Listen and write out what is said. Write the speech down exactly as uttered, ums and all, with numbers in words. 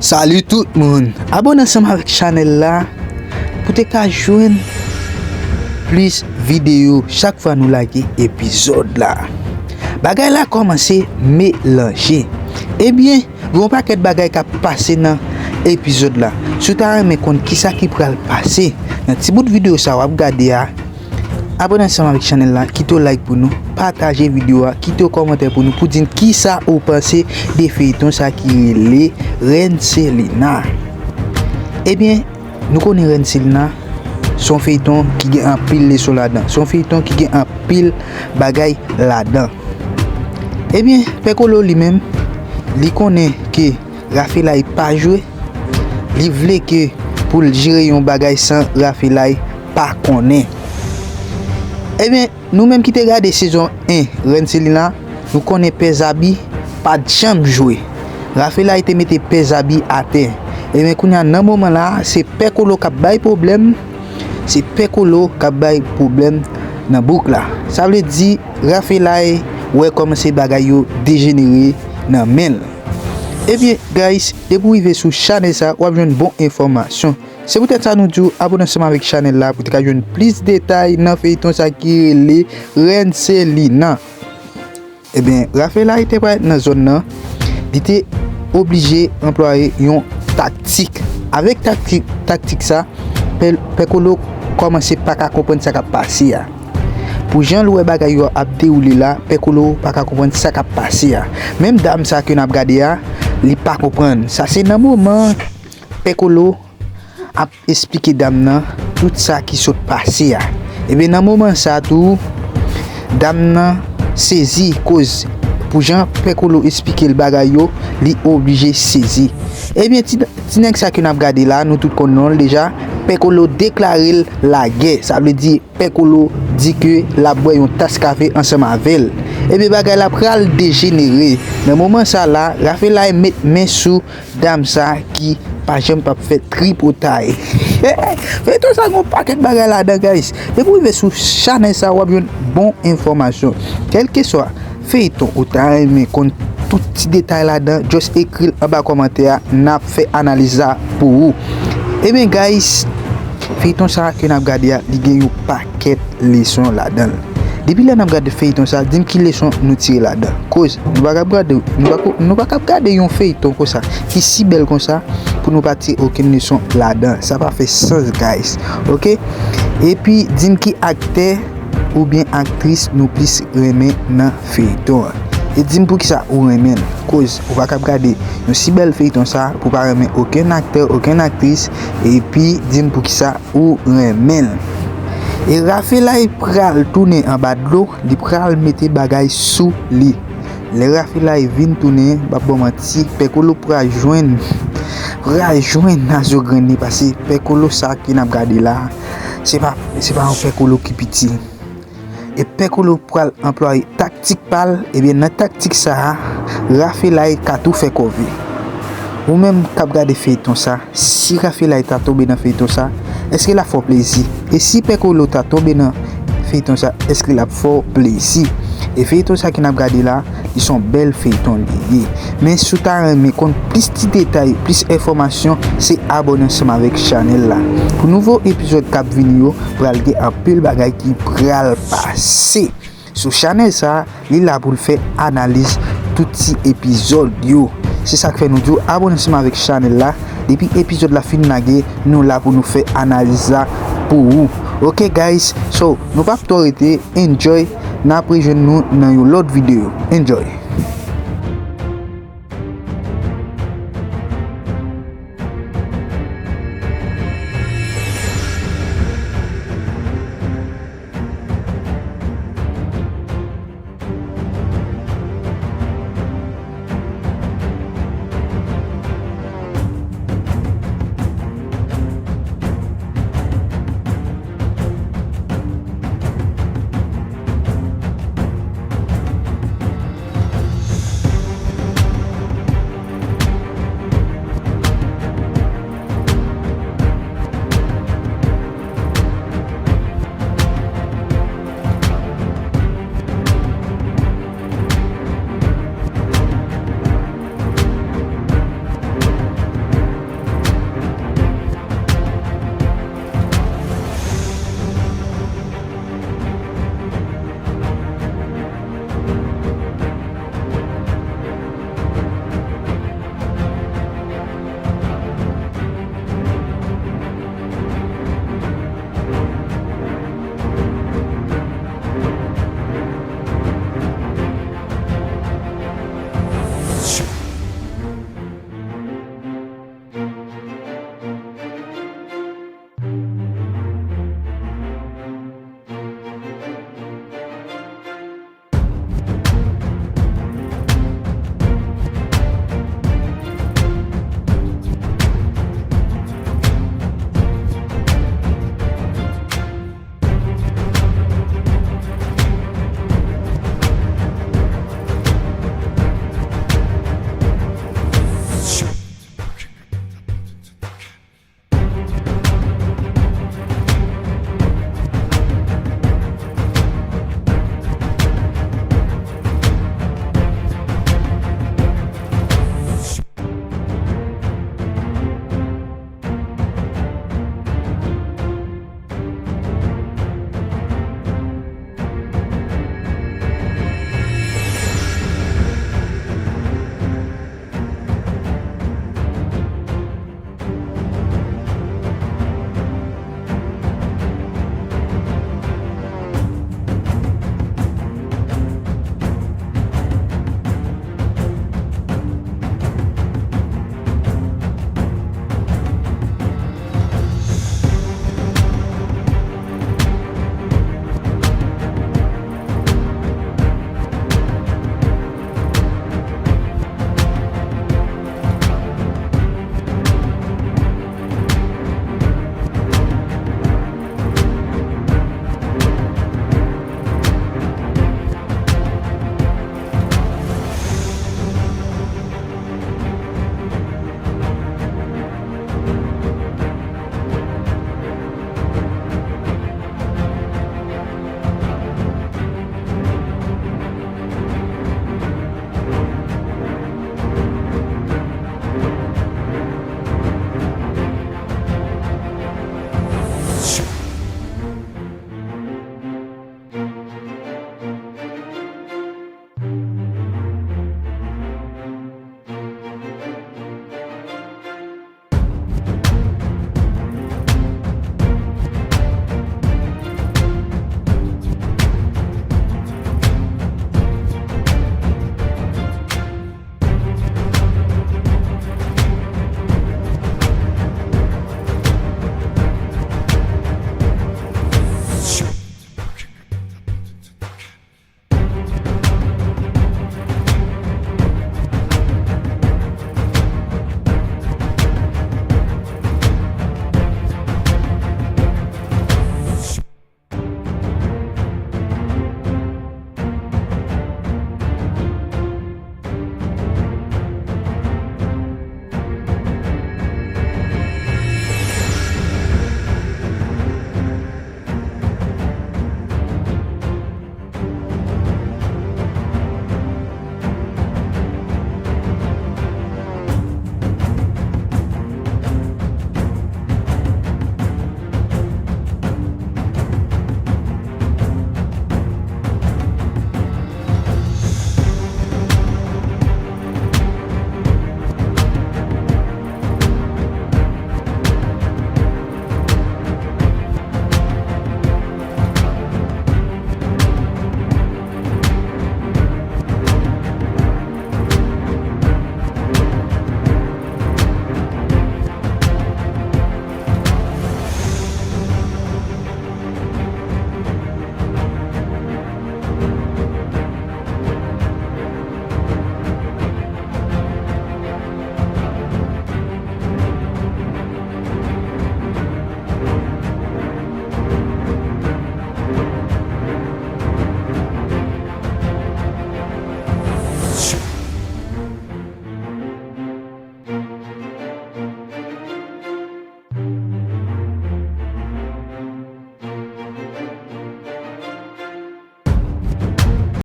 Salut tout moun! Abone ansanm avèk chanèl la pou te ka jwenn plis videyo chak fwa nou lage epizòd la. Bagay la kòmanse melanje. Ebyen, gen yon pakèt bagay k ap pase nan epizòd la. Si w ta renmen konn kisa ki pral pase nan ti bout videyo sa w ap gade a, abone ansanm avèk chanèl la, kite yon like pou nou, pataje videyo a, kite yon kòmantè pou nou, pou di n kisa ou panse de feyton sa ki rele Rèn Selina. Ebyen, nou konnen Rèn Selina se yon feyton ki gen anpil leson ladan, se yon feyton ki gen anpil bagay ladan. Ebyen, Pè Kolo li menm, li konnen ke Rafelay pa jwe, li vle ke pou l jere yon bagay san Rafelay pa konnen. Ebyen, nou menm ki te gade sezon en Rèn Selina, nou konnen Pè Zabi pa t janm jwe. Rafelay te mete Pè Zabi atè. Ebyen, kounye a nan moman la, se Pè Kolo k ap bay pwoblèm, se Pè Kolo k ap bay pwoblèm nan bouk la. Sa vle di, Rafelay wè kòman se bagay yo dejenere nan men l. Ebyen, guys, depi w rive sou chanèl sa, w ap jwenn bon enfòmasyon. Se poutèt sa nou di w abone ansanm avèk chanèl la pou te ka jwenn plis detay nan feyton sa ki rele Rèn Selina. Ebyen, Rafelay te pral nan zòn nan, li te oblije anplwaye yon taktik. Avèk taktik, taktik sa, Pè, Pè Kolo kòmanse pa ka konprann sa k ap pase a. Pou jan l wè bagay yo ap dewoule la, Pè Kolo pa ka konprann sa k ap pase a. Menm dam sa ke n ap gade a, li pa konprann. Sa se nan moman Pè Kolo ap esplike dam nan tout sa ki sot pase a. Ebyen, nan moman sa tou, dam nan sezi koz pou jan Pè Kolo esplike l bagay yo, li oblije sezi. Ebyen, ti, ti nèg sa ke n ap gade la, nou tout konn non l deja, Pè Kolo deklare l lagè. Sa vle di, Pè Kolo di ke l ap bwè yon tas kafe ansanm avè l. Ebyen, bagay la pral dejenere. Nan moman sa la, Rafelay met men sou dam sa ki pa janm p ap fè tripotay. Feyton sa gon pakèt bagay ladan, guys. Depi w rive sou chanèl sa, w ap jwenn bon enfòmasyon. Kèlkeswa feyton ou ta renmen konn tout ti detay ladan, just ekri l anba kòmantè a, n ap fè analiz la pou ou. Ebyen, guys, feyton sa ke n ap gade a, li gen yon pakèt leson ladan l. Depi lè n ap gade feyton sa, di m ki leson nou tire ladan. Koz, nou pa kab gade, nou pa ko-, nou pa kab gade yon feyton konsa, ki si bèl konsa, pou nou pa tire okenn leson ladan. Sa pa fè sans, guys. Oke? Epi, di m ki aktè oubyen aktris nou plis renmen nan feyton an. E di m poukisa ou renmen l. Koz, ou pa kab gade yon si bèl feyton sa, pou pa renmen okenn aktè, okenn aktris, epi di m poukisa ou renmen l. E Rafelay pral tounen anba dlo, li pral mete bagay sou li. Lè Rafelay vin tounen, m p ap ba w manti, Pè Kolo pral jwenn, pral jwenn nazo grenn li, paske Pè Kolo sa ke n ap gade la, se pa, se pa yon Pè Kolo ki piti. E Pè Kolo pral anplwaye taktik pa l, ebyen nan taktik sa a, Rafelay ka tou fè kòve. Ou menm k ap gade feyton sa, si Rafelay ta tonbe nan feyton sa, èske l ap fè w plezi? E si Pè Kolo ta tonbe nan feyton sa, èske l ap fè w plezi? E feyton sa ke n ap gade la, li se yon bèl feyton li ye. Men si w ta renmen konn plis ti detay, plis enfòmasyon, se abone ansanm avèk chanèl la. Pou nouvo epizòd k ap vini yo, pral gen anpil bagay ki pral pase. Sou chanèl sa, li la pou l fè analiz tout ti epizòd yo. Se sa k fè nou di w abone ansanm avèk chanèl la. Depi epizòd la fin lage, nou la pou nou fè analiz la pou ou. Oke, guys, so, nou p ap twò rete, enjoy, n ap rejwenn nou nan yon lòt videyo. Enjoy.